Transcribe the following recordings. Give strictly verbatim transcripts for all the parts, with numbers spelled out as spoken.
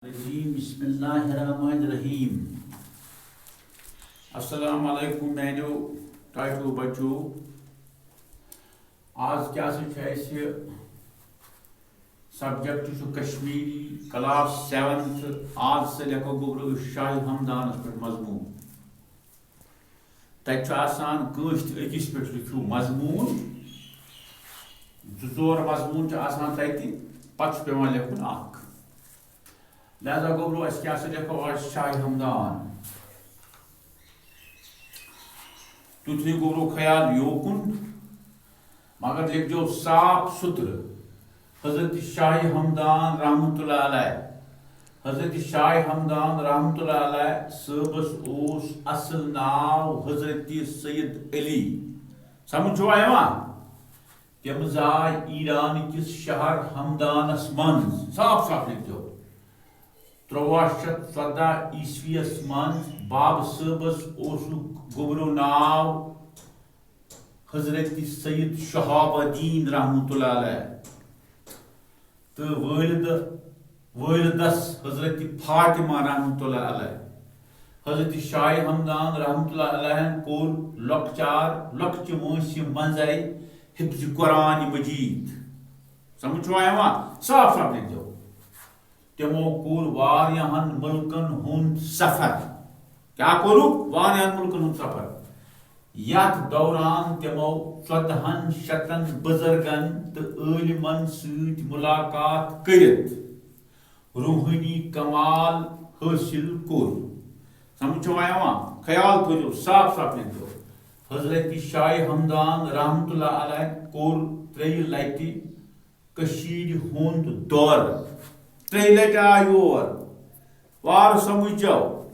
الرجیم۔ بسم اللہ الرحمن الرحیم۔ السلام علیکم میانیو ٹاٹھو بچو۔ آز کیٛاہ سا چھُ اَسہِ subject چھُ کشمیری class seventh۔ آز سا لیکھو گوٚبرو شاہ ہمدانس پٮ۪ٹھ مضموٗن۔ تَتہِ چھُ آسان کٲنٛسہِ تہِ أکِس پٮ۪ٹھ لیکھِو مضموٗن، زٕ ژور مضموٗن چھِ آسان تَتہِ، پَتہٕ چھُ پٮ۪وان لیکھُن اَکھ۔ لہذا گوٚبرو، أسۍ کیٛاہ سا لیکھو آز؟ شاہِ ہمدان۔ تُہۍ تھٲیِو گوٚبرو خیال یوکُن، مگر لیکھزیو صاف سُتھرٕ۔ حضرت شاہ ہمدان رحمتہ اللہ علیہ، حضرت شاہ ہمدان رحمتہ اللہ علیہ صٲبس اوس اصل ناو حضرت سید علی۔ سمجھ چھوا یوان؟ تِم زاے ایران کِس شہر ہمدانس منٛز۔ صاف صاف لیکھزیو۔ ترٛواہ شیٚتھ ژۄداہ عیسویس منٛز بابہٕ صٲبس اوسُکھ گوٚبرو ناو حضرت سید شہاب الدین رحمتہ اللہ علیہ تہٕ والدہ، والدس حضرت فاطمہ رحمتہ اللہ علیہ۔ حضرت شاہ ہمدان رحمتہ اللہ علیہ کوٚر لۄکچار، لۄکچہِ وٲنٛسہِ منٛزے حفظ قرآن مجید۔ سمجھ چھوا یوان؟ صاف صاف لیکھزیو۔ تِمو کوٚر واریاہن مُلکن ہُنٛد سفر۔ کیٛاہ کوٚرُکھ؟ واریاہن مُلکن ہُنٛد سفر۔ یتھ دوران تِمو ژۄدہن شتن بُزرگن تہٕ عٲلمن سۭتۍ مُلاقات کٔرِتھ روحٲنی کمال حٲصِل کوٚر۔ سمجھ چھوا یوان؟ خیال تھٲیِو، صاف صاف لیکھِو۔ حضرت شاہ ہمدان رحمتہ اللہ علیہ کوٚر ترٛیٚیہِ لٹہِ کٔشیٖرِ ہُنٛد دورٕ۔ ترٛیٚیہِ لٹہِ آو یور۔ وارٕ سمجھو۔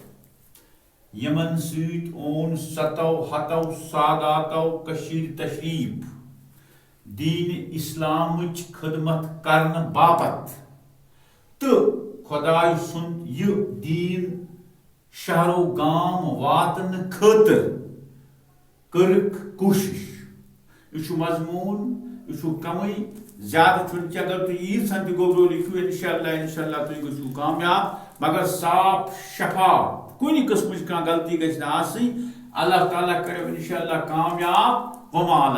یِمن سۭتۍ اوٚن ستو ہتو ساداتو کٔشیٖرِ تشریٖف، دیٖنِ اِسلامٕچ خدمت کرنہٕ باپتھ تہٕ خۄداے سُنٛد یہِ دیٖن شہرو گام واتنہٕ خٲطرٕ کٔرٕکھ کوٗشِش۔ یہِ چھُ مضموٗن، یہِ چھُ کمٕے، زیادٕ چھُنہٕ کینٛہہ۔ اگر تُہۍ ییٖژہن تہِ گوٚبرو لیکھِو، انشاءاللہ، انشاءاللہ تُہۍ گٔژھِو کامیاب، مگر صاف شفاف، کُنہِ قٕسمٕچ کانٛہہ غلطی گژھِ نہٕ آسٕنۍ۔ اللہ تعالیٰ کٔرِو انشاءاللہ کامیاب۔ وما علینا۔